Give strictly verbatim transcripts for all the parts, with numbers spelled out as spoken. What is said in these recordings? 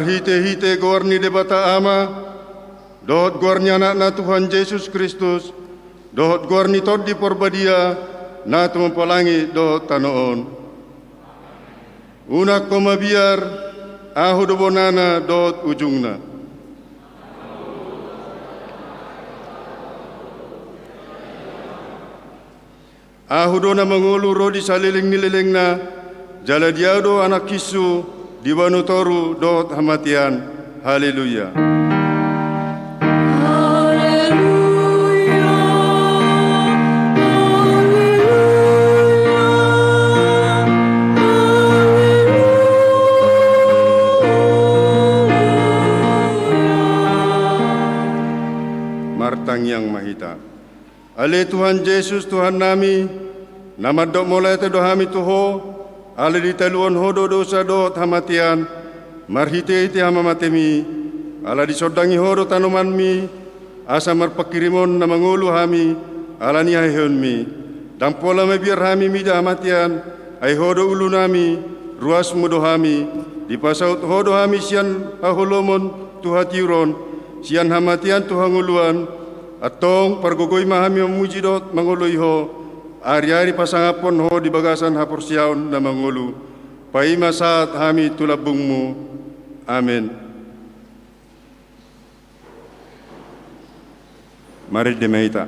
Marhitehite goar ni Debata Ama, dohot goar ni Anakna Tuhan Jesus Kristus, dohot goar ni Tondi Parbadia, na tumompa langit dohot tano on. Unang ho mabiar, Ahu do bonana dohot ujungna. Ahu do na mangolu ro di saleleng ni lelengna, jala di Ahu do anakhonsu di banua toru dohot hamatean. Haleluya. Haleluya, haleluya, haleluya. Martangiang ma hita. Ale Tuhan Jesus, Tuhannami, na mandok mauliate do hami tu Ho, ala ditaluhon Ho do dosa dohot hamatean, marhitehite hamamatemi, ala disondangi Ho do tanomanmi, asa marpanghirimon na mangolu hami, ala ni haheheonmi. Ndang pola mabiar hami mida hamatean, ai Ho do ulunami, ruasmu do hami, dipasaut Ho do hami sian haholomon tu hatiuron, sian hamatean tu hangoluan, Antong pargogoi ma hami mamuji dohot mangoloi Ho, ariari pasangaphon Ho di bagasan haporseaon na mangolu, paima sahat hami tu lambungmu. Amen. Marende ma hita.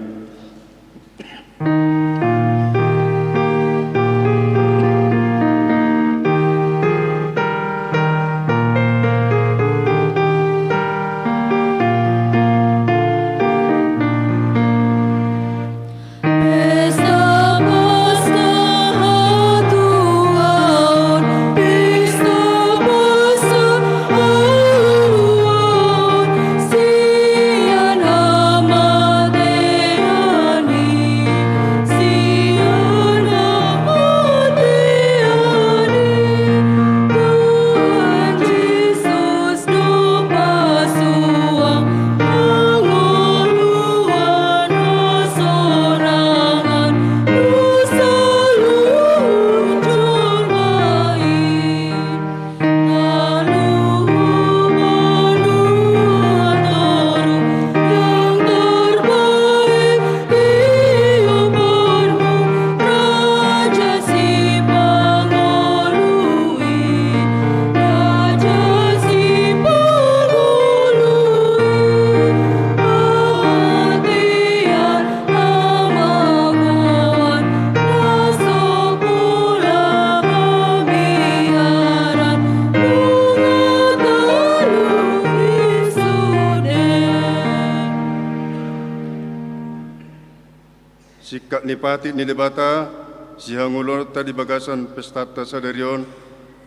Singkat ni patik ni Debata, sihangoluonta di bagasan pestanta sadari on,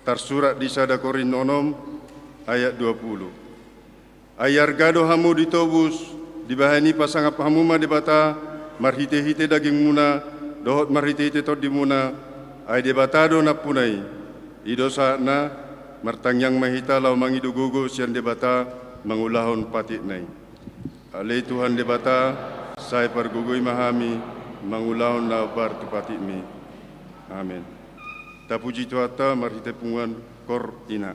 tarsurat di sada Korint onom ayat dua pulu. Ai arga do hamu ditobus, dibahen i pasangap hamu ma Debata, marhitehite dagingmuna, dohot marhitehite tondimuna, ai Debata do nampuna i. I do sahatna, martangiang ma hita laho mangido gogo sian Debata, mangulahon patikna i. Ale Tuhan Debata, sai pargogoi ma hami, mangulahon na hombar tu patikmi. Amen. Tapuji Tuhanta, marhite punguan kor ina.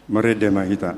Marende ma hita.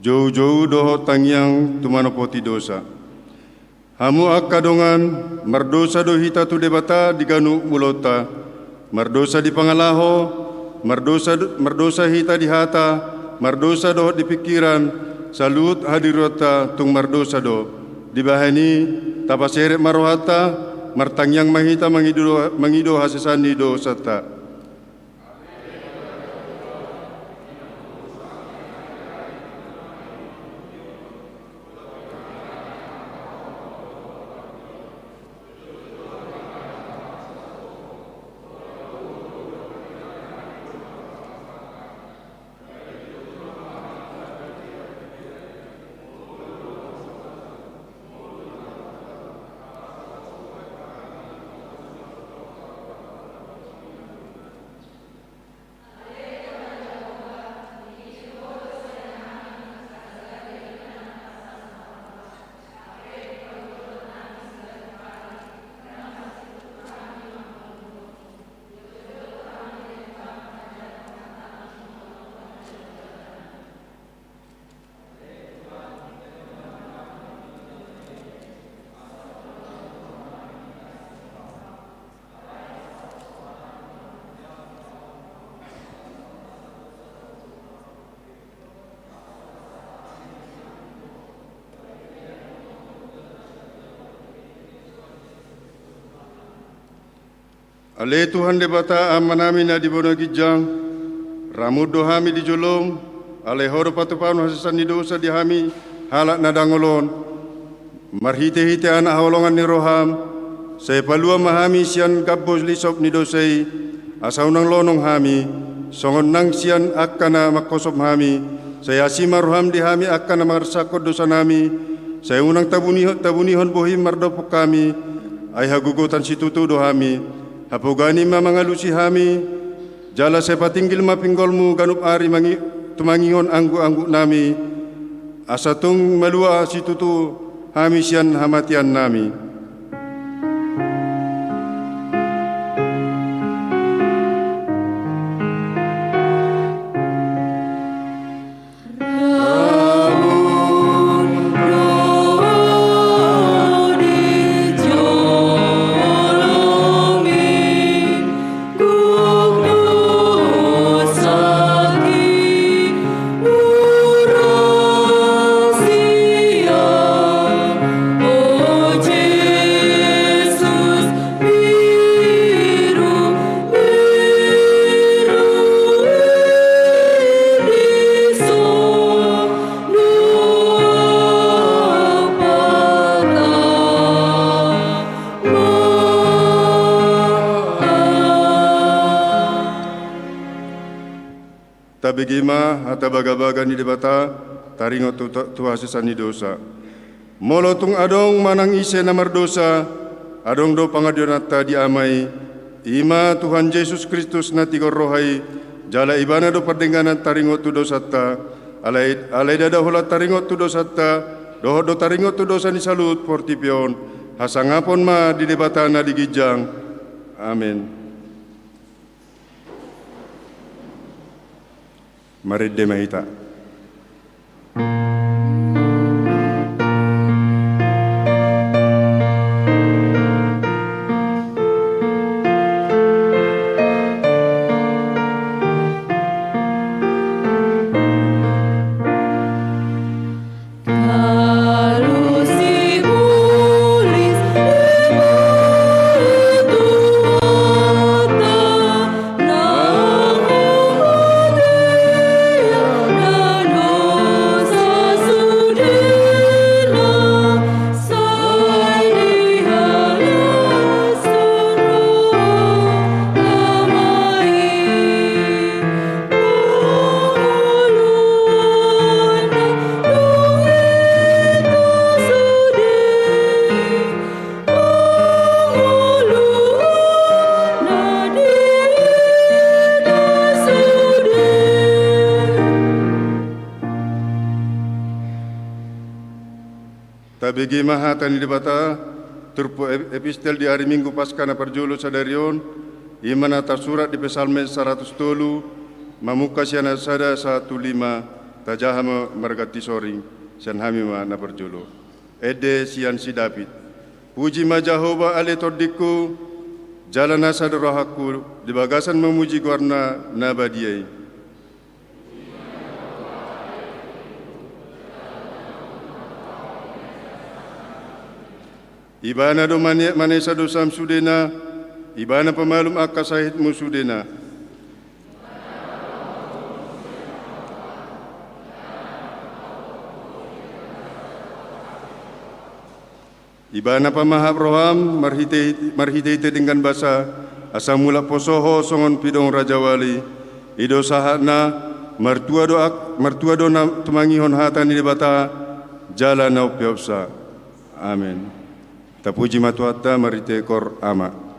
Joujou dohot tangiang tu manopoti dosa. Hamu angka dongan, mardosa do hita tu Debata di ganup ulaonta. Mardosa di pangalaho, mardosa, mardosa hita di hata, mardosa dohot di pingkiran, saluhut hadiruanta tung mardosa do. Dibahen i, tapaserep ma rohanta, martangiang ma hita mangido, mangido hasesaan ni dosanta. Ale Tuhan Debata Amanami na di banua ginjang, ramut do hami di jolom, alai Ho do patupaon hasesaan ni dosa di hami halak na dangol on. Marhitehite Anak haholongan ni roham, sai palua ma hami sian gambos lisop ni dosa i, asa unang lonong hami, songon nang sian angka na manghosom hami, sai asi ma roham di hami angka na mangarsangkon dosanami, sai unang tabunihon, tabunihon bohim mardophon hami, ai hagogotan situtu do hami. Hapogaan i ma mangalusi hami, jala sai patinggil ma pinggolmu ganup ari mangi-, tumangihon angguknami, asa tung malua situtu hami sian hamateannami. Tabege ma hata bagabaga ni Debata, taringot tu, tu hasesaan ni dosa. Molo tung adong manang ise na mardosa, adong do pangadionanta di Ama i, i ma Tuhan Jesus Kristus na tigor roha i, jala Ibana do pardengganan taringot tu dosanta, Alai, alai ndada holan taringot tu dosanta, dohot do taringot tu dosa ni saluhut portibi on, hasangapon ma di Debata na di ginjang. Amen. Marende ma hita. Tabege ma hata ni Debata, turpuk ep-, epistel di ari Minggu Paskah na parjolo sadari on, i ma na tarsurat di Psalmen saratus tolu, mamungka sian ayat sada sahat tu lima, tajaha ma marganti soring, sian hami ma na parjolo. Ende sian si David. Puji ma Jahowa ale tondingku, jala na sada rohangku, di bagasan mamuji goarna na badia i. Ibana do mane-, manesa dosam sudena, Ibana pamalum angka sahitmu sudena. Ibana pamahap roham marhite-, marhitehite denggan basa, asa mulak poso ho songon pidong rajawali. I do sahatna, martua do ak-, martua do na tumangihon hata ni Debata, jala na umpeopsa. Amen. Tapuji ma Tuhanta marhite kor Ama.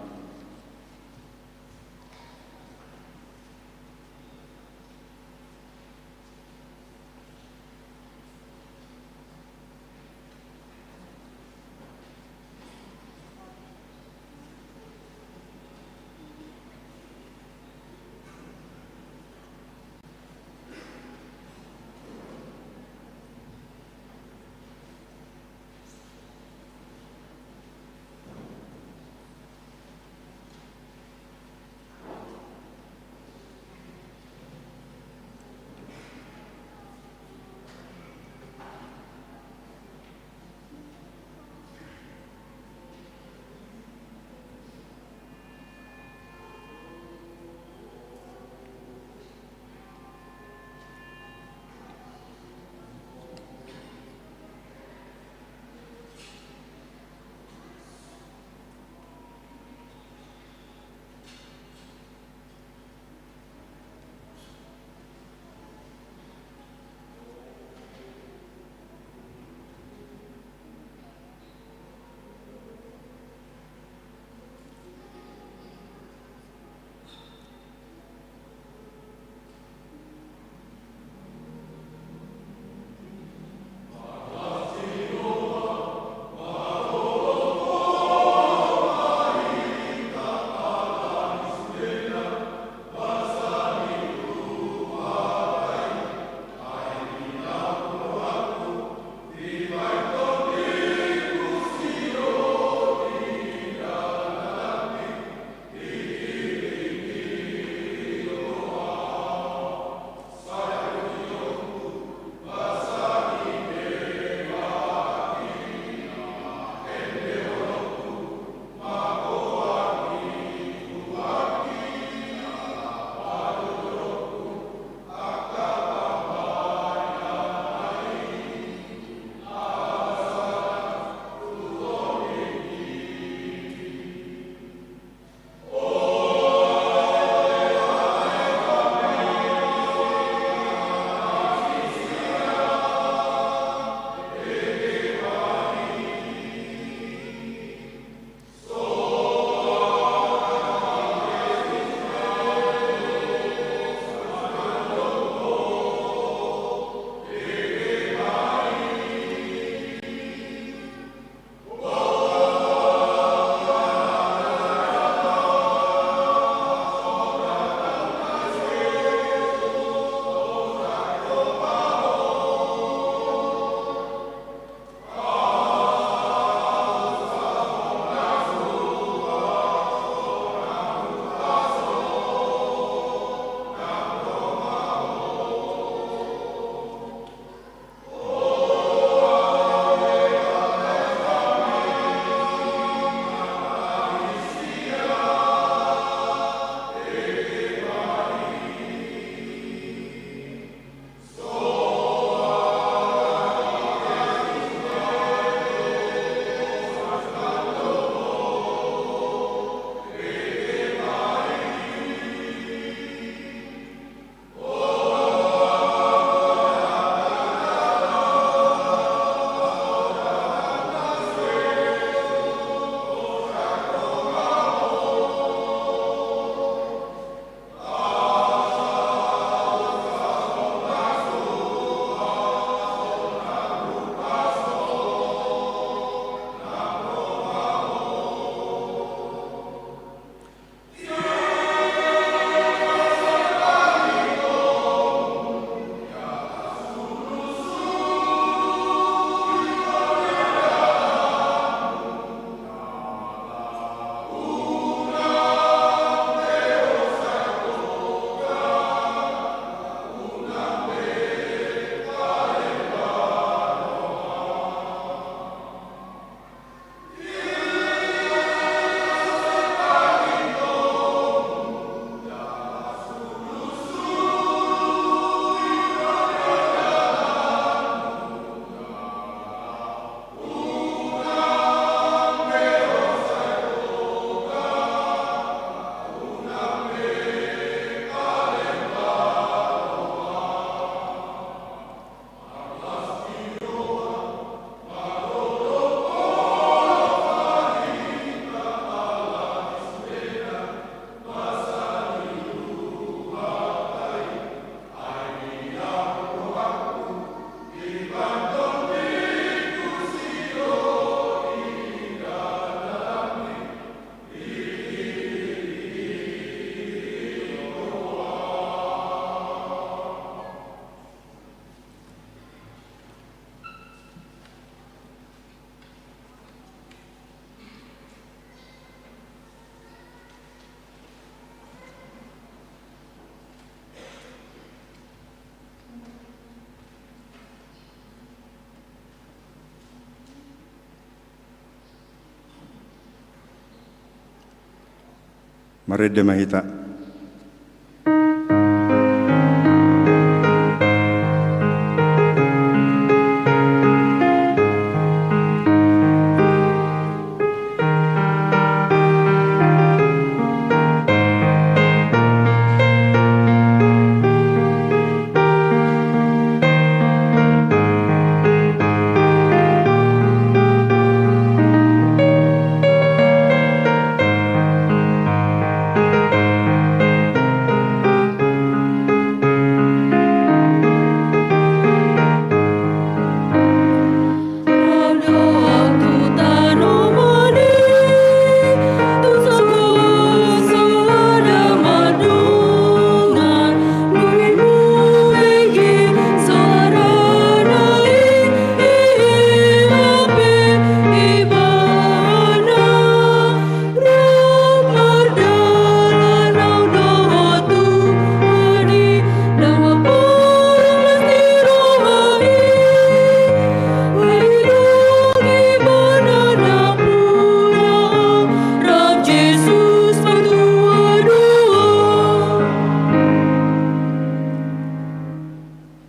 Marende ma hita.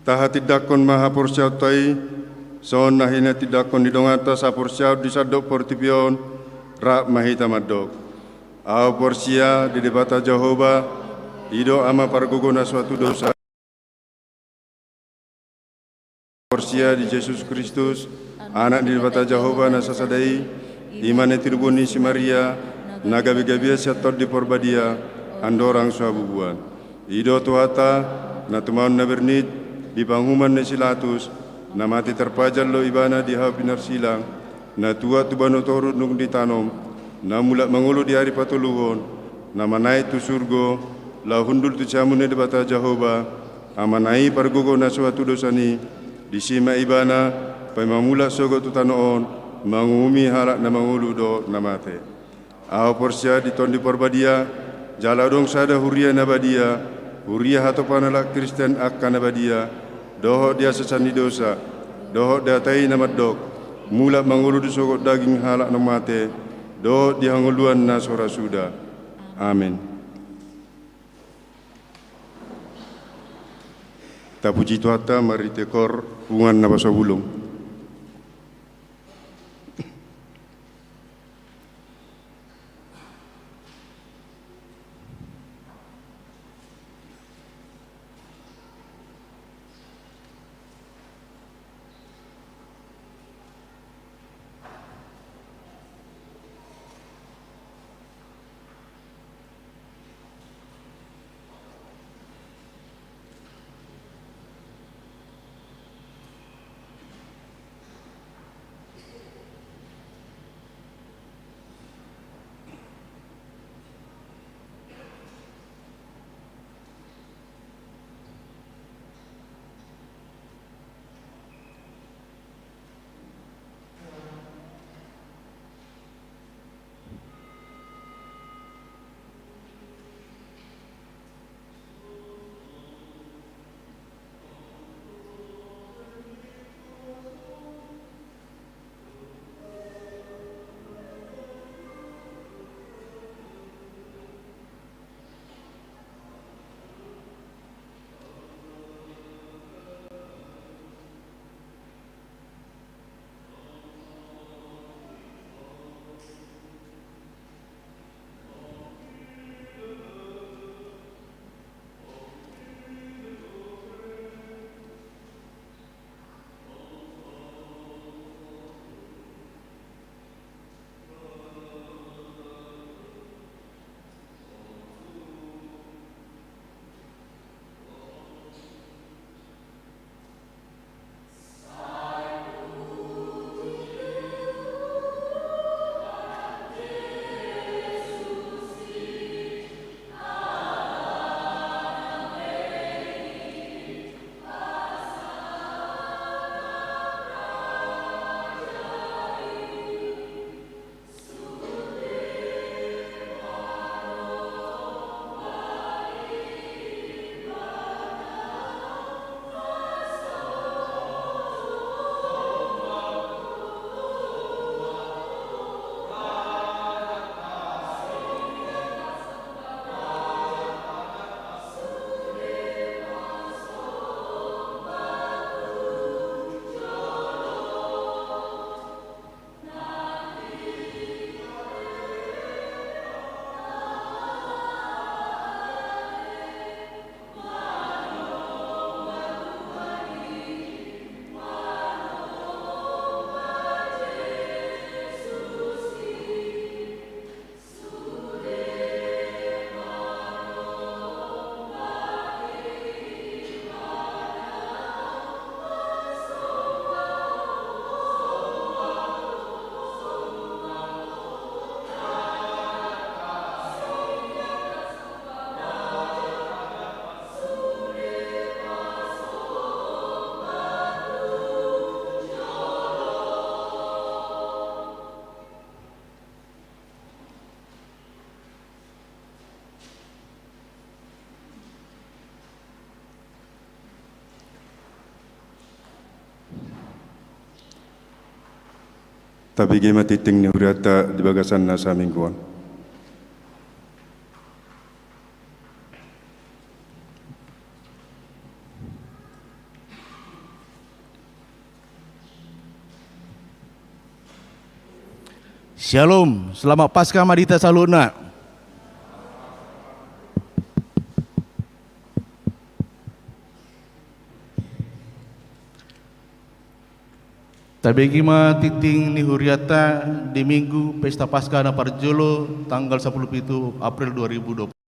Tahatindangkon ma haporseaonta i, songon na hinatindangkon ni donganta saporseaon di sandok portibi on. Rap ma hita mandok: Ahu porsea di Debata Jahowa, i do Ama pargogo na so hatudosan. Porsea di Jesus Kristus, Anak ni Debata Jahowa na sasada i, i ma na tinubuan ni si Maria, na gabe-gabean sian Tondi Porbadia, andorang so habubuan. I do Tuhanta, na tumaon na bernit, di panguhuman ni si Latus, na mate tarpajal do Ibana di hau pinarsilang, na tuat tu banua toru dung ditanom, na mulak mangolu di ari patoluhon, na manaek tu surgo, laho hundul tu siamun ni Debata Jahowa, Amana i pargogo na so hatudosan i. Disi ma Ibana, paima mulak sogot tu tano on, manguhumi halak na mangolu dohot na mate. Ahu porsea di Tondi Porbadia, jala adong sada huria na badia, huria hatopan halak Kristen angka na badia, dohot di haseasan ni dosa, dohot di hata i na mandok, mulak mangolu do sogot daging halak na mate, dohot di hangoluan na so ra suda. Amen. Tapuji Tuhanta marhite koor punguan na poso bulung. Tabege ma tingting ni hurianta di bagasan na saminggu on. Syalom, selamat Paskah ma di hita saluhutna. Tabege ma tingting ni hurianta di Minggu Pesta Paskah na parjolo, tanggal sampulu pitu April dua ribu dua puluh.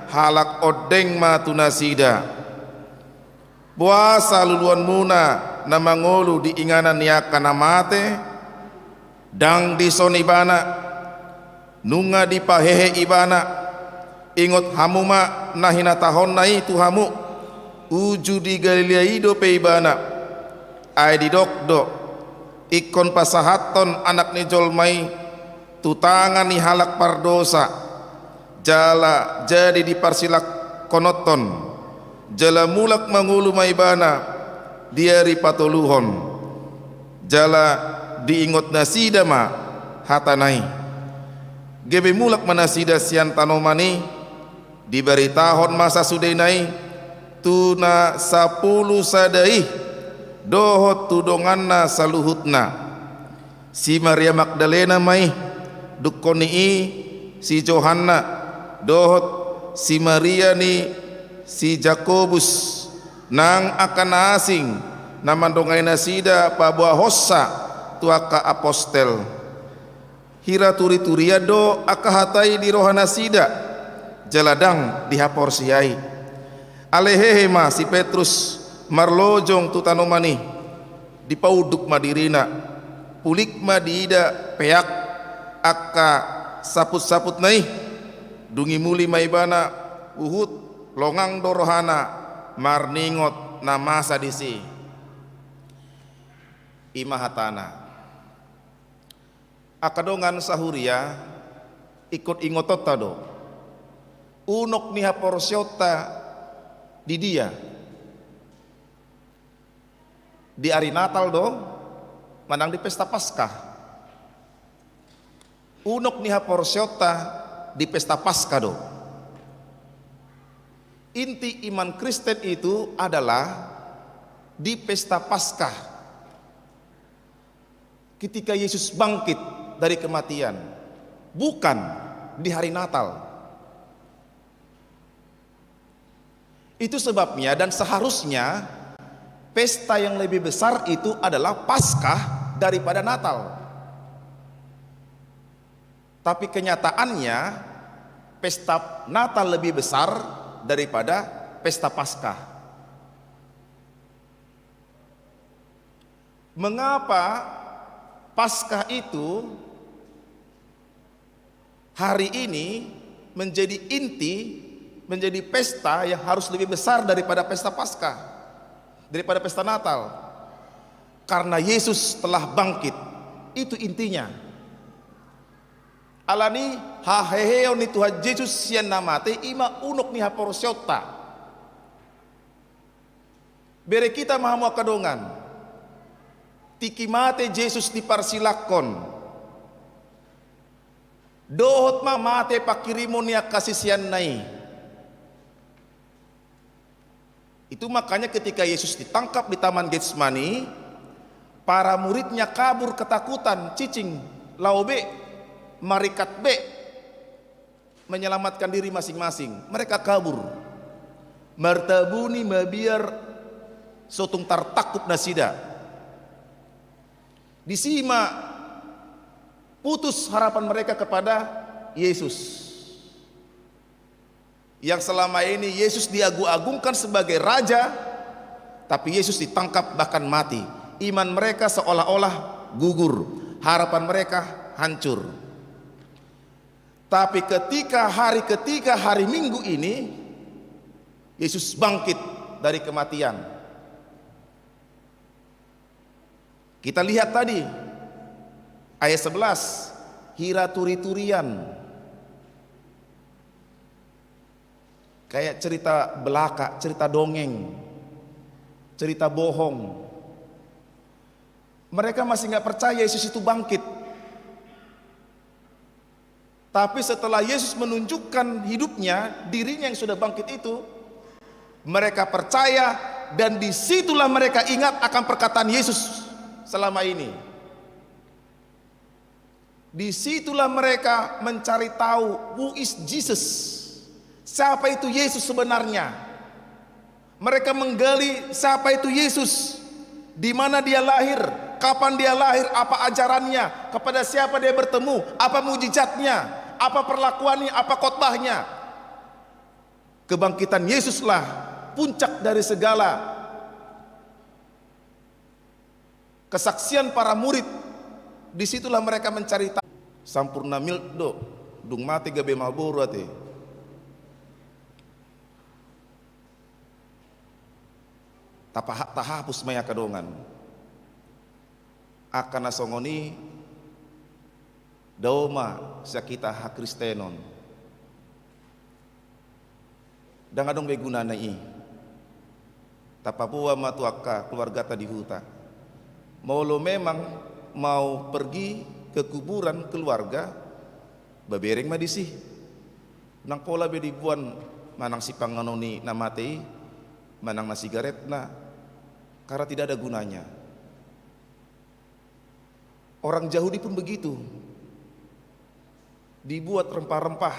Halak ondeng ma tu nasida. Boasa luluanmuna na mangolu di inganan ni angka na mate? Ndang dison ibana. Nunga dipahehe ibana. Ingot hamu ma na hinatahonna i tu hamu. Uju di Galilea i dope ibana. Ai didok do, ingkon pasahathon Anak ni jolma i tu tangan ni halak pardosa, jala jadi diparsilangkononhon, jala mulak mangolu ma ibana di ari patoluhon. Jala diingot nasida ma hatana i. Gabe mulak ma nasida sian tanoman i, dibaritahon ma sasudena i tu na sampulu sada i, dohot tu donganna saluhutna. Si Maria Magdalena ma i, dungkon ni i si Johanna, dohot si Maria ni si Jakobus, nang angka na asing na mandongani nasida paboahonsa tu angka apostel. Hira turiturian do angka hata i di roha nasida, jala ndang dihaporseai. Alai hehe ma si Petrus marlojong tu tanoman i, dipaunduk ma dirina, pulik ma diida peak angka saputsaputna i. Dung i muli ma ibana, huhut longang do rohana marningot na masa disi. I ma hatana. Angka dongan sahuria, ingkon ingotonta do. Unok ni haporseaonta di dia? Di ari Natal do, manang di pesta Paskah? Unok ni haporseaonta di pesta Paskah do. Inti iman Kristen itu adalah di pesta Paskah. Ketika Yesus bangkit dari kematian, bukan di hari Natal. Itu sebabnya dan seharusnya pesta yang lebih besar itu adalah Paskah daripada Natal. Tapi kenyataannya, pesta Natal lebih besar daripada pesta Paskah. Mengapa Paskah itu hari ini menjadi inti, menjadi pesta yang harus lebih besar daripada pesta Paskah, daripada pesta Natal? Karena Yesus telah bangkit. Itu intinya. Alani haheheon ni Tuhan Jesus sian na mate, i ma unok ni haporseaonta. Bere hita ma hamu angka dongan. Tingki mate Jesus diparsilangkon. Dohot ma mate panghirimon ni angka siseanna i. Itu makanya ketika Yesus ditangkap di Taman Getsemani, para muridnya kabur ketakutan, cicing, lao be, marikat be, menyelamatkan diri masing-masing. Mereka kabur. Martabuni mabiar, so tung tartangkup nasida. Disi ma putus harapan mereka kepada Yesus. Yang selama ini Yesus diagung-agungkan sebagai raja, tapi Yesus ditangkap bahkan mati. Iman mereka seolah-olah gugur, harapan mereka hancur. Tapi ketika hari ketiga, hari Minggu ini, Yesus bangkit dari kematian. Kita lihat tadi, ayat sebelas, hira turiturian. Kayak cerita belaka, cerita dongeng, cerita bohong. Mereka masih nggak percaya Yesus itu bangkit. Tapi setelah Yesus menunjukkan hidupnya, dirinya yang sudah bangkit itu, mereka percaya, dan disitulah mereka ingat akan perkataan Yesus selama ini. Disitulah mereka mencari tahu, who is Jesus? Siapa itu Yesus sebenarnya? Mereka menggali siapa itu Yesus, di mana dia lahir, kapan dia lahir, apa ajarannya, kepada siapa dia bertemu, apa mujizatnya, apa perlakuannya, apa khotbahnya. Kebangkitan Yesuslah puncak dari segala kesaksian para murid. Disitulah mereka mencari ta-, sampurna milk do, dung mate gabe Marlboro ate. Tapaha-, tahapus ma i angka dongan. Angka na songon i dao ma sian hita hakristenon. Ndang adong be gunana i. Tapaboa ma tu angka keluargata di huta. Molo memang mau pergi ke kuburan keluarga, babereng ma disi. Ndang pola be diboan manang sipanganon ni na mate i, manang na sigaretna, karena tidak ada gunanya. Orang Jahudi pun begitu. Dibuat rempah-rempah,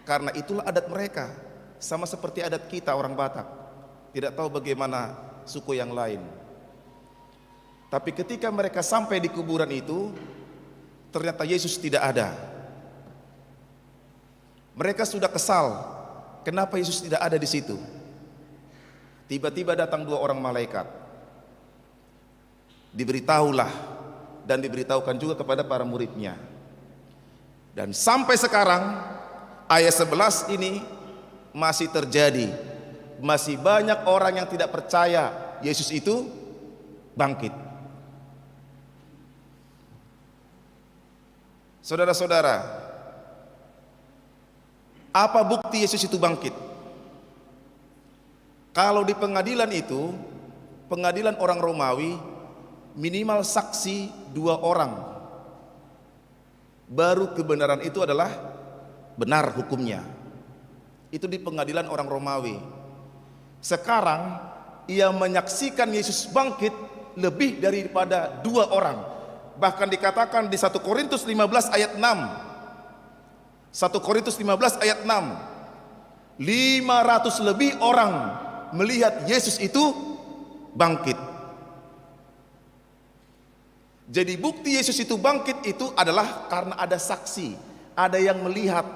karena itulah adat mereka, sama seperti adat kita orang Batak. Tidak tahu bagaimana suku yang lain. Tapi ketika mereka sampai di kuburan itu, ternyata Yesus tidak ada. Mereka sudah kesal, kenapa Yesus tidak ada di situ? Tiba-tiba datang dua orang malaikat. Diberitahulah dan diberitahukan juga kepada para muridnya. Dan sampai sekarang, ayat sebelas ini masih terjadi. Masih banyak orang yang tidak percaya Yesus itu bangkit. Saudara-saudara, apa bukti Yesus itu bangkit? Kalau di pengadilan itu, pengadilan orang Romawi, minimal saksi dua orang, baru kebenaran itu adalah benar hukumnya. Itu di pengadilan orang Romawi. Sekarang, yang menyaksikan Yesus bangkit lebih daripada dua orang. Bahkan dikatakan di satu Korintus lima belas ayat enam. Satu Korintus lima belas ayat enam. Lima ratus lebih orang melihat Yesus itu bangkit. Jadi, bukti Yesus itu bangkit itu adalah karena ada saksi, ada yang melihat.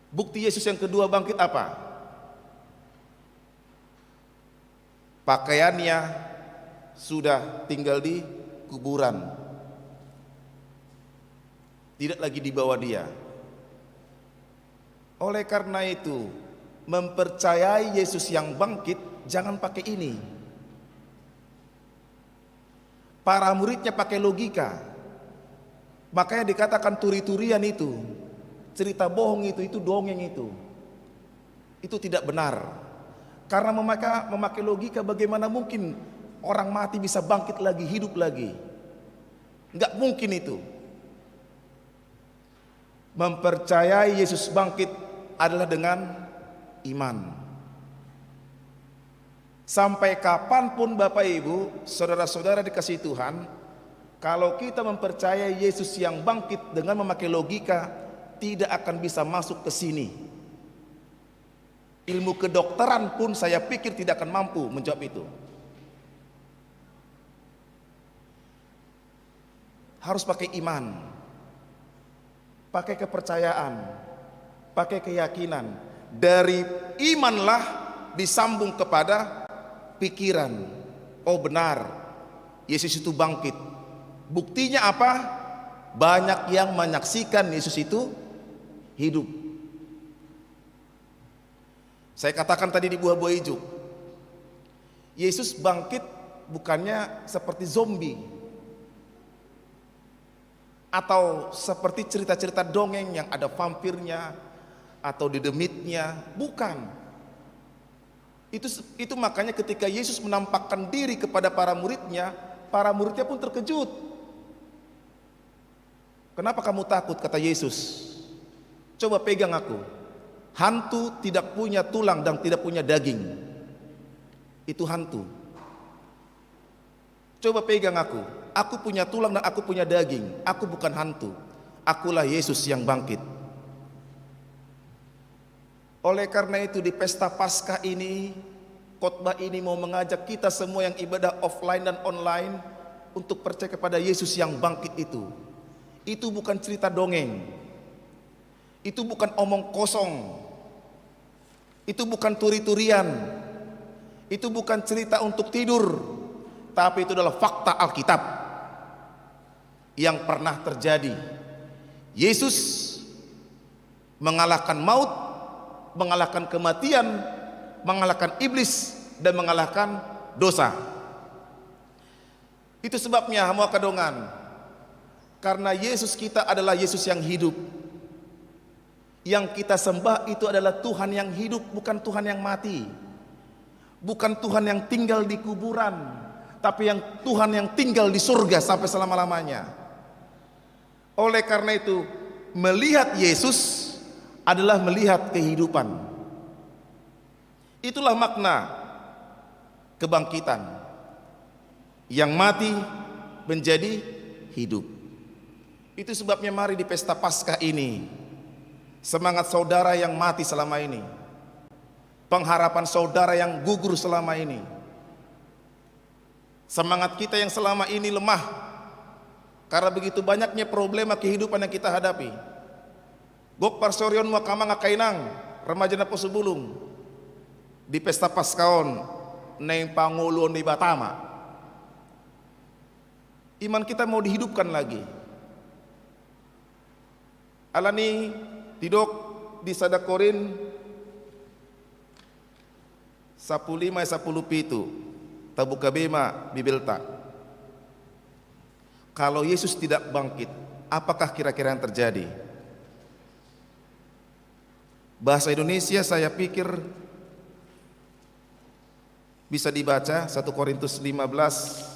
Bukti Yesus yang kedua bangkit apa? Pakaiannya sudah tinggal di kuburan. Tidak lagi dibawa dia. Oleh karena itu, mempercayai Yesus yang bangkit, jangan pakai ini. Para muridnya pakai logika. Makanya dikatakan turi-turian itu, cerita bohong itu, itu dongeng itu. Itu tidak benar. Karena memakai, memakai logika, bagaimana mungkin orang mati bisa bangkit lagi, hidup lagi? Nggak mungkin itu. Mempercayai Yesus bangkit adalah dengan iman. Sampai kapanpun, Bapak, Ibu, saudara-saudara dikasihi Tuhan, kalau kita mempercayai Yesus yang bangkit dengan memakai logika, tidak akan bisa masuk ke sini. Ilmu kedokteran pun, saya pikir, tidak akan mampu menjawab itu. Harus pakai iman, pakai kepercayaan, pakai keyakinan. Dari imanlah disambung kepada pikiran. Oh, benar, Yesus itu bangkit. Buktinya apa? Banyak yang menyaksikan Yesus itu hidup. Saya katakan tadi di Buah-Buah Ijuk, Yesus bangkit bukannya seperti zombie atau seperti cerita-cerita dongeng yang ada vampirnya atau dedemitnya. Bukan. Itu, itu makanya ketika Yesus menampakkan diri kepada para muridnya, para muridnya pun terkejut. "Kenapa kamu takut?" kata Yesus. "Coba pegang aku. Hantu tidak punya tulang dan tidak punya daging. Itu hantu. Coba pegang aku. Aku punya tulang dan aku punya daging. Aku bukan hantu. Akulah Yesus yang bangkit." Oleh karena itu, di pesta Paskah ini, khotbah ini mau mengajak kita semua yang ibadah offline dan online untuk percaya kepada Yesus yang bangkit itu. Itu bukan cerita dongeng. Itu bukan omong kosong. Itu bukan turi-turian. Itu bukan cerita untuk tidur. Tapi itu adalah fakta Alkitab yang pernah terjadi. Yesus mengalahkan maut, mengalahkan kematian, mengalahkan iblis, dan mengalahkan dosa. Itu sebabnya, hamu angka dongan, karena Yesus kita adalah Yesus yang hidup. Yang kita sembah itu adalah Tuhan yang hidup, bukan Tuhan yang mati. Bukan Tuhan yang tinggal di kuburan, tapi yang Tuhan yang tinggal di surga sampai selama-lamanya. Oleh karena itu, melihat Yesus adalah melihat kehidupan. Itulah makna kebangkitan. Yang mati menjadi hidup. Itu sebabnya mari di pesta Paskah ini, semangat saudara yang mati selama ini, pengharapan saudara yang gugur selama ini, semangat kita yang selama ini lemah karena begitu banyaknya problema kehidupan yang kita hadapi. Gok parsaorionmu angka amang, angka inang, remaja naposo bulung, di pesta Paskah on naeng pangoluhon Debata ma. Iman kita mau dihidupkan lagi. Alani didok di sada Korint sampulu lima ayat sampulu pitu, tabuka be ma Bibelta. Kalau Yesus tidak bangkit, apakah kira-kira yang terjadi? Bahasa Indonesia saya pikir bisa dibaca, satu Korintus lima belas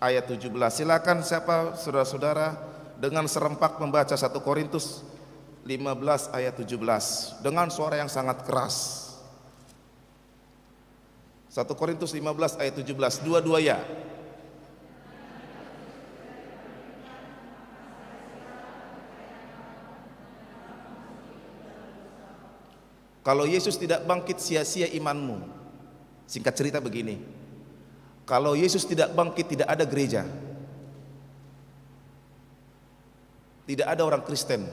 ayat tujuh belas. Silakan siapa saudara-saudara dengan serempak membaca satu Korintus lima belas ayat tujuh belas dengan suara yang sangat keras. Satu Korintus lima belas ayat tujuh belas, dua-dua ya. Kalau Yesus tidak bangkit, sia-sia imanmu. Singkat cerita begini, kalau Yesus tidak bangkit, tidak ada gereja. Tidak ada orang Kristen.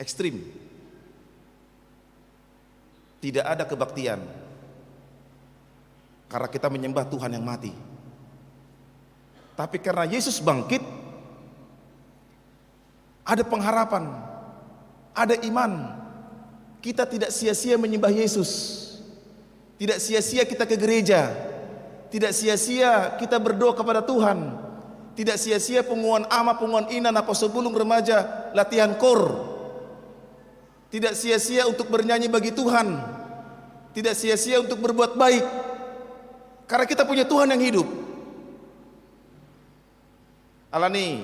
Ekstrim. Tidak ada kebaktian. Karena kita menyembah Tuhan yang mati. Tapi karena Yesus bangkit, ada pengharapan, ada iman. Kita tidak sia-sia menyembah Yesus. Tidak sia-sia kita ke gereja. Tidak sia-sia kita berdoa kepada Tuhan. Tidak sia-sia punguan ama, punguan ina, naposo bulung, remaja, latihan kor. Tidak sia-sia untuk bernyanyi bagi Tuhan. Tidak sia-sia untuk berbuat baik. Karena kita punya Tuhan yang hidup. Alani,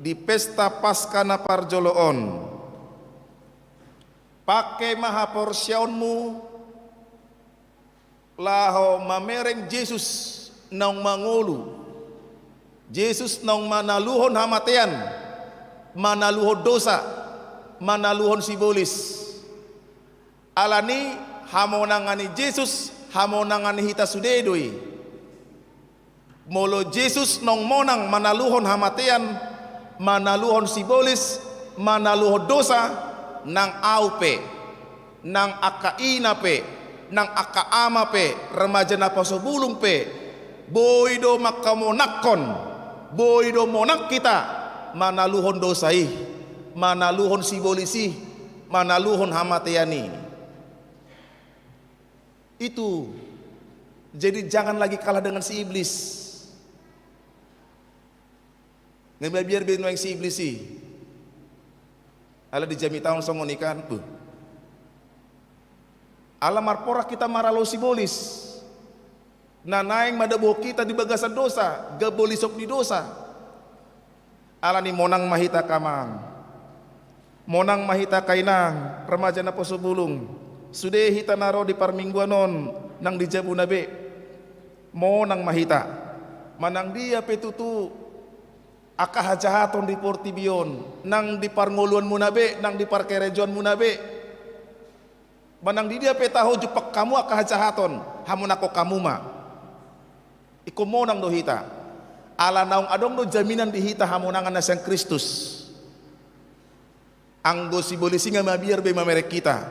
di pesta Paskah na parjolo on, pangke ma haporseaonmu laho mamereng Jesus naung mangolu, Jesus naung manaluhon hamatean, manaluhon dosa, manaluhon sibolis. Alani, hamonangan ni Jesus, hamonangan ni hita sude do i. Molo Jesus naung monang manaluhon hamatean, manaluhon sibolis, manaluhon dosa, nang ahu pe, nang angka ina pe, nang angka ama pe, remaja naposo bulung pe, boi do mangkamonangkon, boi do monang hita manaluhon dosa i, manaluhon sibolis i, manaluhon hamatean i. Itu. Jadi jangan lagi kalah dengan si iblis. Nggak biar be nuaeng si iblis i. Ala di jamita on songon i kan. Buh. Ala marporak hita maralo sibolis. Na naeng madabuhon hita di bagasan dosa, gabolisok ni dosa. Alani monang ma hita angka amang. Monang ma hita angka inang, remaja naposo bulung. Sude hita na ro di parmingguan on nang di jabuna be. Monang ma hita. Manang dia pe tutu angka hajahaton di portibi on, nang di parngoluanmuna be, nang di parkarejoanmuna be. Manang di dia pe taho jumpang hamu angka hajahaton, hamonangkon hamu ma. Ingkon monang do hita. Ala naung adong do jaminan di hita hamonangan na sian Kristus. Anggo sibolis i nga mabiar be mamereng hita.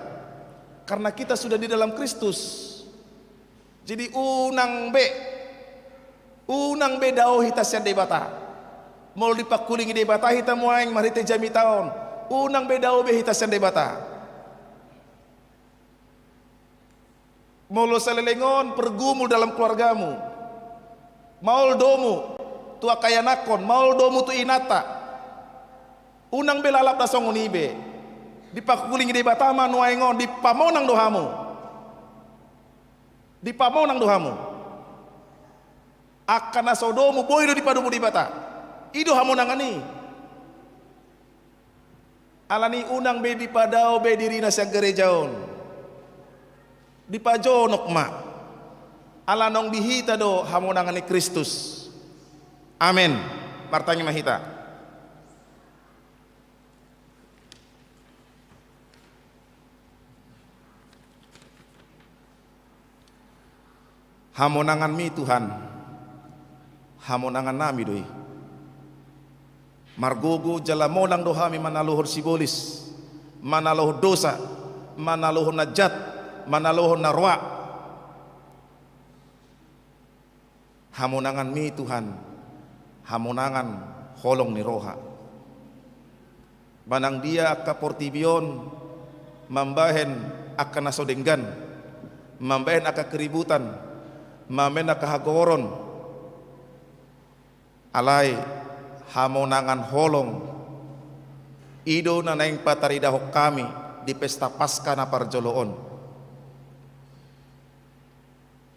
Karena kita sudah di dalam Kristus. Jadi unang be, unang be dao hita sian Debata. Molo dipangkulingi Debata hita nuaeng marhite jamita on, unang be dao be hita sian Debata. Molo saleleng on pergumul dalam keluargamu, maol domu tu angka ianakhon, maol domu tu inanta, unang be lalap na songon i be. Dipangkulingi Debata ma nuaeng on, dipamonang do hamu. Dipamonang do hamu. Angka na so domu boi do dipadomu Debata. I do hamonangan i. Alani unang be dipadao be dirina sian gareja on. Dipajonok ma. Ala naung di hita do hamonangan ni Kristus. Amen. Martangiang ma hita. Hamonanganmi Tuhan, hamonangannami do i. Margogo jala monang do hami manaluhon sibolis, manaluhon dosa, manaluhon na jat, manaluhon na roa. Hamonanganmi Tuhan, hamonangan holong ni roha. Manang dia angka portibi on mambahen angka na so denggan, mambahen angka keributan, mambahen angka hagogoron. Alai hamonangan holong i do na naeng pataridahon hami di pesta Paskah na parjolo on.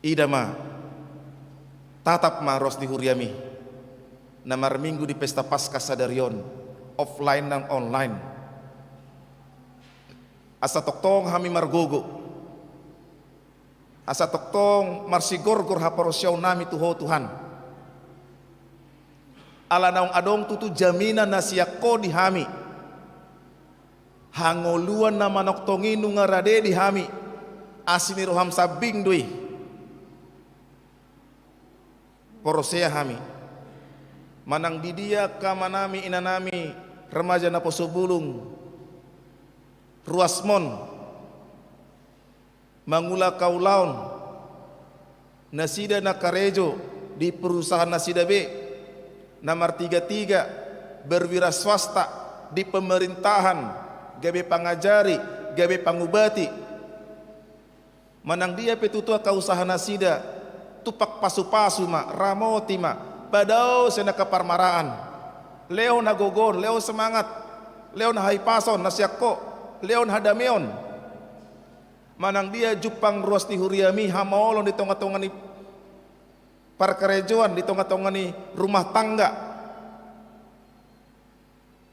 Ida ma, tatap ma ruas ni huriami na marminggu di pesta Paskah sadari on, offline nang online. Asa tongtong hami margogo, asa tongtong marsigorgor haporseaonnami tu Ho Tuhan. Ala naung adong tutu jaminan na sian Ho di hami. Hangoluan na manongtong i nunga rade di hami, asi ni roham sambing do i. Porsea hami. Manang di dia angka amanami, inanami, remaja naposobulung, ruasmon mangula angka ulaon, nasida na karejo di perusahaan nasida be, na martigatiga, berwira swasta, di pemerintahan, gabe pangajari, gabe pangubati. Manang dia pe tutu angka usaha nasida, tumpak pasupasu ma, ramoti ma, padao sian angka parmaraan. Lehon hagogoon, lehon semangat, lehon hahipason na sian Ho, lehon hadameon. Manang dia jumpang ruas ni huriami hamaolon di tongatonga ni parkarejoan, di tongatonga ni rumah tangga.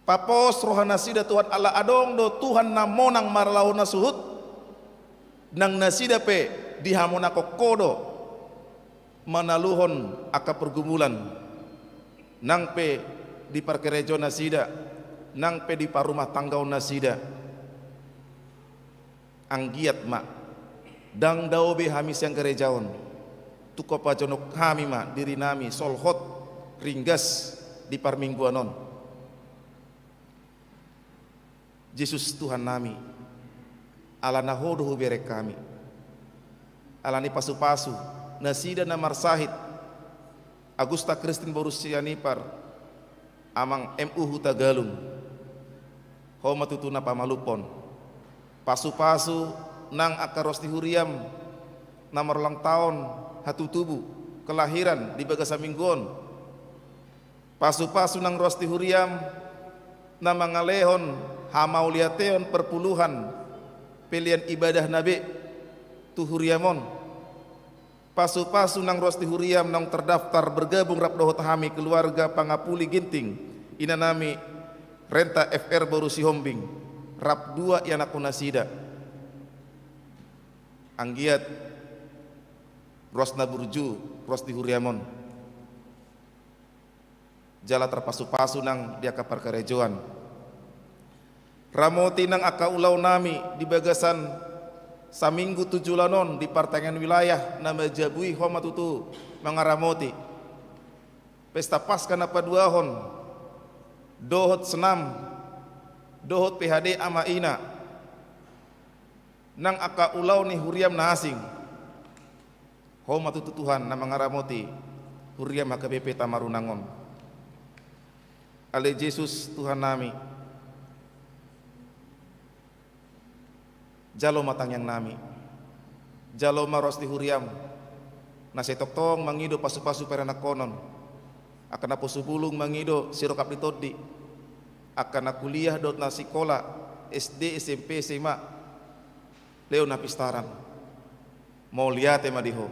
Papos roha nasida Tuhan, ala adong do Tuhan na monang marlaho na suhut, nang nasida pe dihamonangkon Ho do manaluhon angka pergumulan, nang pe di parkarejoan nasida, nang pe di parumah tanggaon nasida. Anggiat ma, ndang dao be hami sian gareja on, tung pajonok hami ma dirinami solhot ringgas di parmingguan on. Jesus Tuhannami, ala na Ho do hubereng hami. Ala ni pasupasu nasida na marsahit, Agusta Kristin boru Sianipar, Amang M U Hutagalung, Ho ma tutu na pamalumhon. Pasupasu nang angka ruas ni huriam na marulang taon, hatutubu, kelahiran di bagasan minggu on. Pasupasu nang ruas ni huriam na mangalehon hamauliateon perpuluhan pelean ibadahna be tu huriam on. Pasupasu nang ruas ni huriam naung terdaftar bergabung rap dohot hami keluarga Pangapuli Ginting, inanami Renta F R boru Sihombing, rap dua ianakhon nasida. Anggiat ruas na burju ruas ni huriam on. Jala tarpasupasu nang di angka parkarejoan. Ramoti nang angka ulaonnami di bagasan saminggu tu joloan on di partangiangan wilayah na manjabui Ho ma tutu mangaramoti. Pesta Paskah na paduahon dohot senam dohot P H D ama ina, nang angka ulaon ni huriaM na asing. Ho ma tutu Tuhan na mangaramoti huriaM H K B P Tamarunang on. Ale Jesus Tuhannami, jalo ma tangiangnami. Jalo ma raos ni huriaM na sai tongtong mangido pasupasu paranakhonon, angka na posu bulung mangido sirongkap ni tondi, angka na kuliah dohot na sikola S D, S M P, S M A, lehon hapistaran. Mauliate ma di Ho.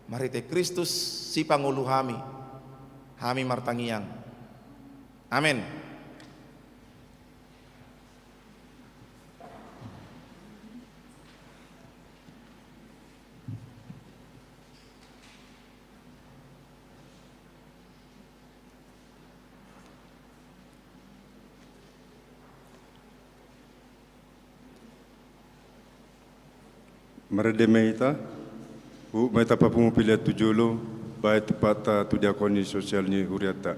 Marhite Kristus sipangolu hami, hami martangiang. Amen. Marende ma hita. Huhut ma hita papungu pelean tu jolo, bahen tumpakta tu diakoni sosial ni hurianta.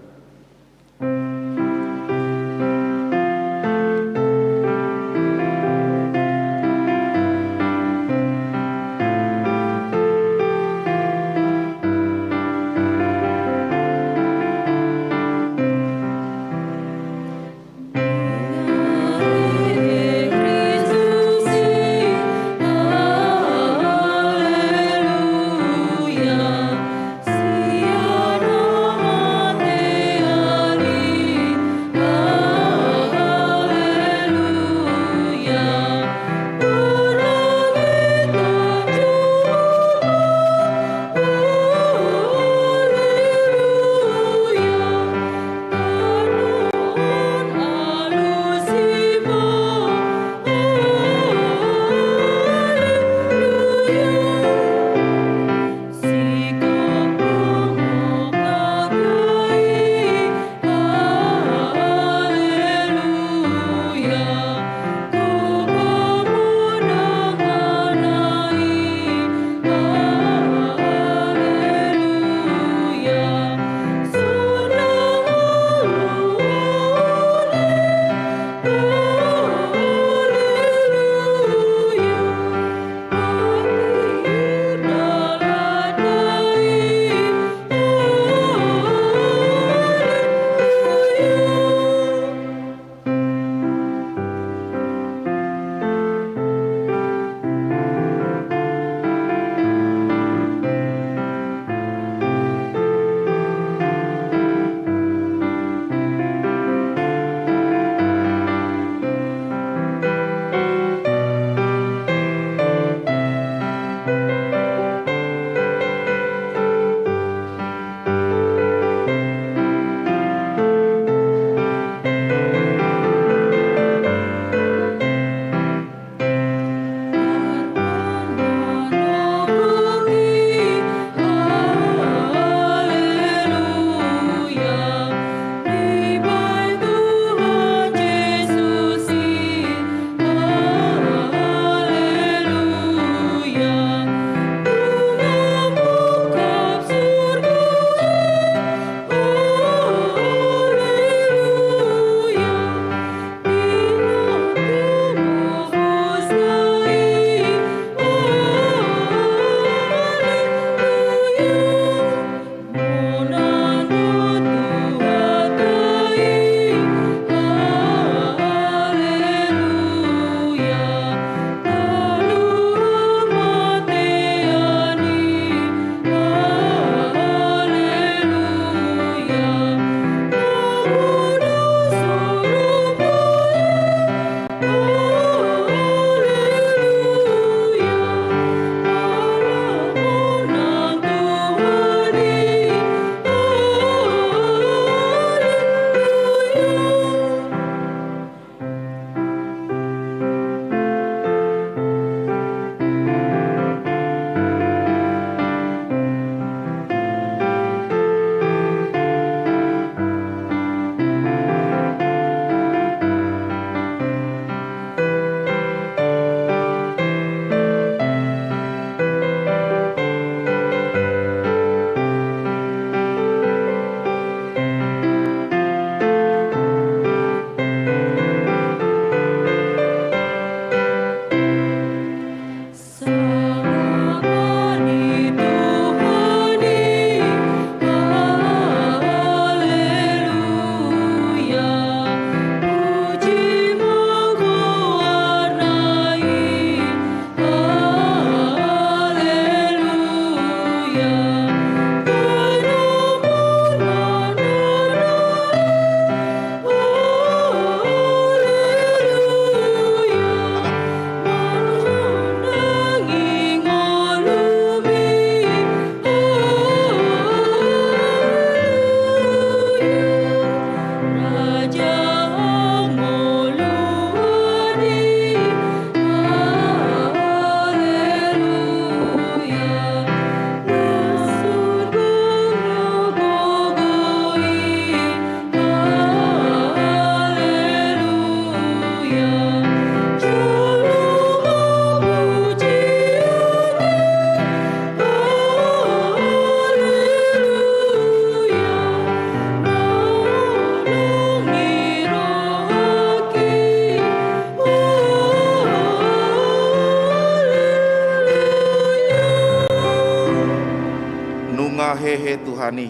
hehe Tuhan i.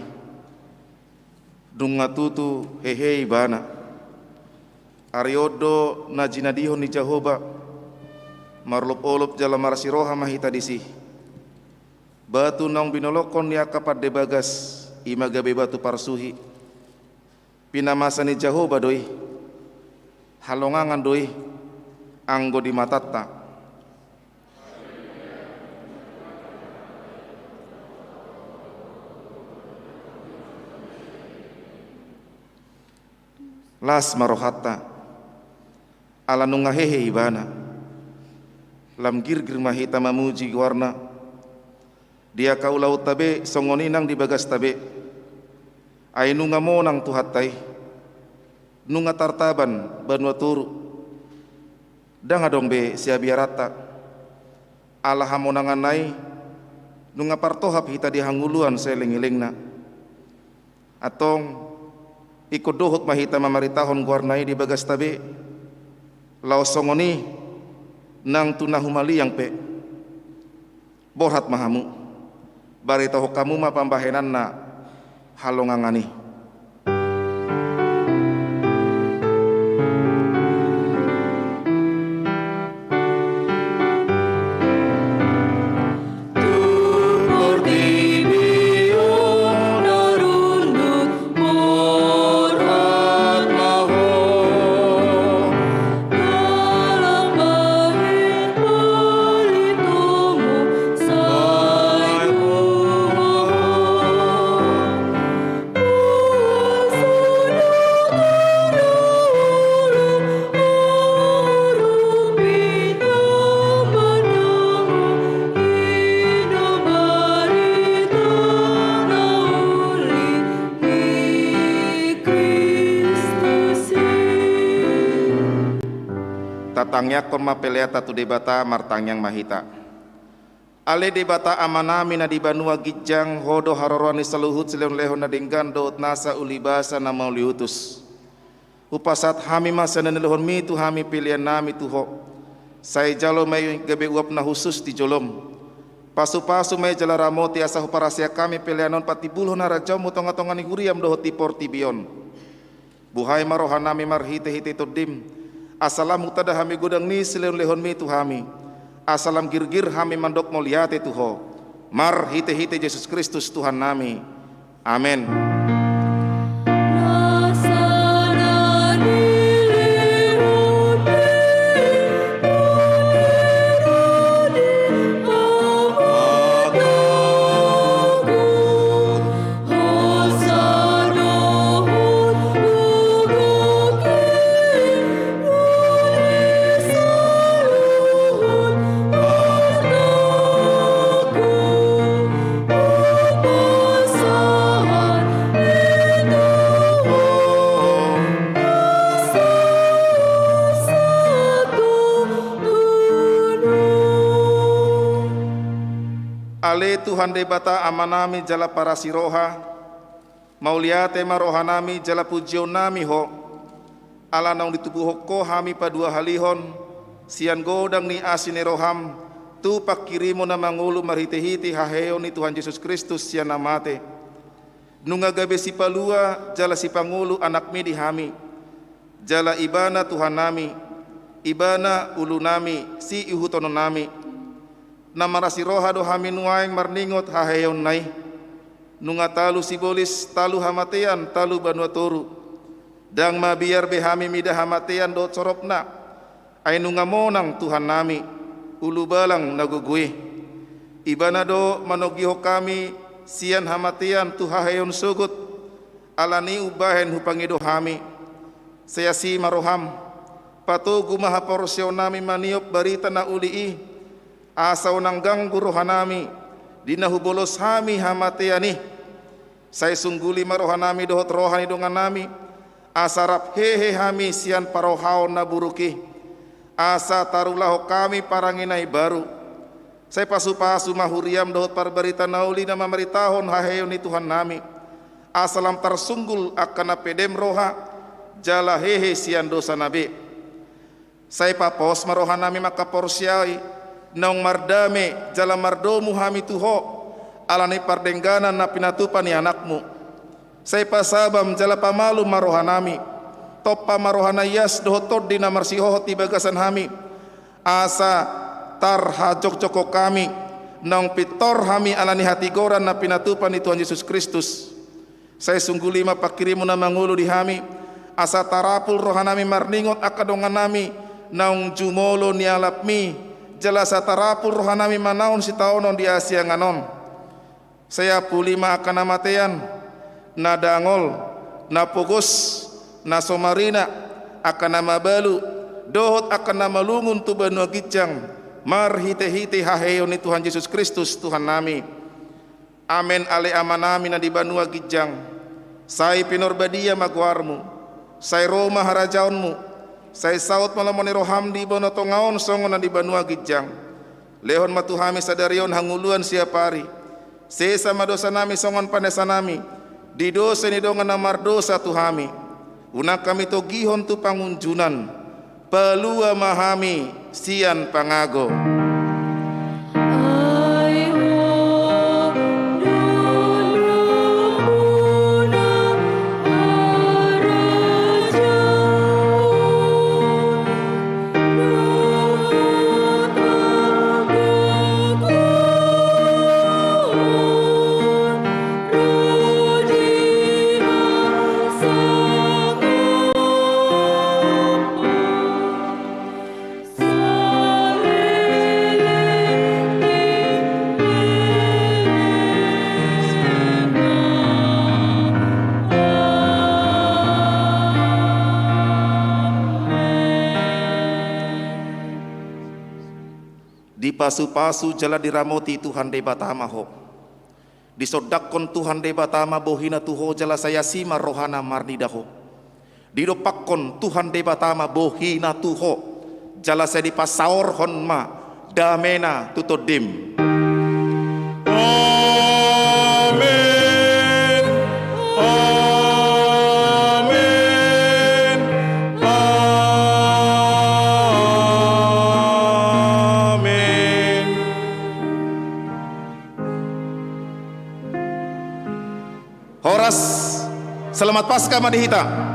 Nunga tutu hehe ibana. Ari on do na jinadihon ni Jahowa, marolopolop jala marasi roha ma hita disi. Batu naung binolongkon ni angka pande bagas, i ma gabe batu parsuhi. Pinamasa ni Jahowa do i, halongangan do i, anggo di matanta. Las ma rohanta, ala nunga hehe ibana. Lam girgir ma hita mamuji goarna. Di angka ulaonta be, songon i nang di bagasta be. Ai nunga monang Tuhanta i. Nunga tartaban banua toru. Ndang adong be siabiaranta. Ala hamonanganna i, nunga partohap hita di hangoluan saeleng-elengna. Antong, ingkon dohot ma hita mamaritahon goarna i di bagasta be, laos songon i nang tu na humaliang pe. Borhat ma hamu, baritahon hamu ma pambahenanna halongangan i. Tatangiangkon ma peleanta tu Debata, martangiang ma hita. Ale Debata Amanami na di banua ginjang, Ho do haroroan ni saluhut silehon-lehon na denggan dohot nasa ulibasa na mauliutus. Hupasahat hami ma sian na nilehonMi tu hami peleannami tu Ho. Sai jalo ma i gabe uap na hushus di joloM. Pasupasu ma i jala ramoti asa huparasiak hami pelean on patimbulhon harajaonMu tonga-tonga ni huriaM dohot di portibi on. Buhai ma rohanami marhite-hite TondiM, asa lam hutanda hami godang ni silehon-lehonMi tu hami, asa lam girgir hami mandok mauliate tu Ho, marhite-hite Jesus Kristus Tuhannami. Amen. Ale Tuhan Debata Amanami jala parasi roha, mauliate ma rohanami jala pujionnami Ho, ala naung ditubuhon Ho hami paduahalihon, sian godang ni asi ni rohaM, tu panghirimon na mangolu marhite-hite haheheon ni Tuhan Jesus Kristus sian na mate. Nunga gabe sipalua jala sipangolu AnakMi di hami, jala Ibana Tuhannami, Ibana ulunami, siihuthononnami. Na marasi roha do hami nuaeng marningot haheheonna i. Nunga talu sibolis, talu hamatean, talu banua toru. Ndang mabiar be hami mida hamatean dohot soropna. Ai nunga monang Tuhannami, ulubalang na gogo i. Ibana do manogihon hami sian hamatean tu haheheon sogot, ala ni i umbahen hupangido hami. Sai asi ma rohaM, patogu ma haporseaonnami maniop barita na uli i, asa unang ganggu rohanami, di na hubolos hami hamatean i. Sai sungguli ma rohanami dohot roha ni dongannami, asa rap hehe hami sian parrohaon na buruk i, asa tarulahon hami parange na imbaru. Sai pasupasu ma huriaM dohot parbarita na uli na mamaritahon haheheon ni Tuhannami, asa lam tarsunggul angka na pedem roha, jala hehe sian dosana be. Sai papos ma rohanami mangkaporseai, naung mardame jala mardomu hami tu Ho, ala ni pardengganan na pinatupa ni Anakmu. Sai pasabam jala pamalum ma rohanami. Tompa ma roha na ias dohot tondi na marsihohot di bagasan hami, asa tarhajogjok hami, naung pintor hami ala ni hatigoran na pinatupa ni Tuhan Jesus Kristus. Sai sungguli ma pangkirimMu na mangolu di hami, asa tarapul rohanami marningot angka dongannami naung jumolo nialapMi, jala asa tarapul rohanami manaon sitaonon di hasiangan on. Sai ampuli ma angka na matean, na dangol, na pogos, na so marina, angka na mabalu, dohot angka na malungun tu banua ginjang, marhitehite haheheon ni Tuhan Jesus Kristus Tuhannami. Amen. Ale Amanami na di banua ginjang, sai pinarbadia ma goarMu. Sai ro ma harajaonMu. Sai saut ma lomo ni rohaM di banua tonga on songon na di banua ginjang. Lehon ma tu hami sadari on hangoluan siapari. Sesa ma dosanami songon panesanami di dosa ni dongan na mardosa tu hami. Unang hami togihon tu pangunjunan. Palua ma hami sian pangago. Dipasupasu jala diramoti Tuhan Debata ma ho. Disondangkon Tuhan Debata ma bohiNa tu ho jala sai asi ma rohaNa marnida ho. Didompakkon Tuhan Debata ma bohiNa tu ho jala sai dipasaorhon ma dameNa tu tondim. Amen. Amen. Amen. Horas. Selamat Paskah ma di hita.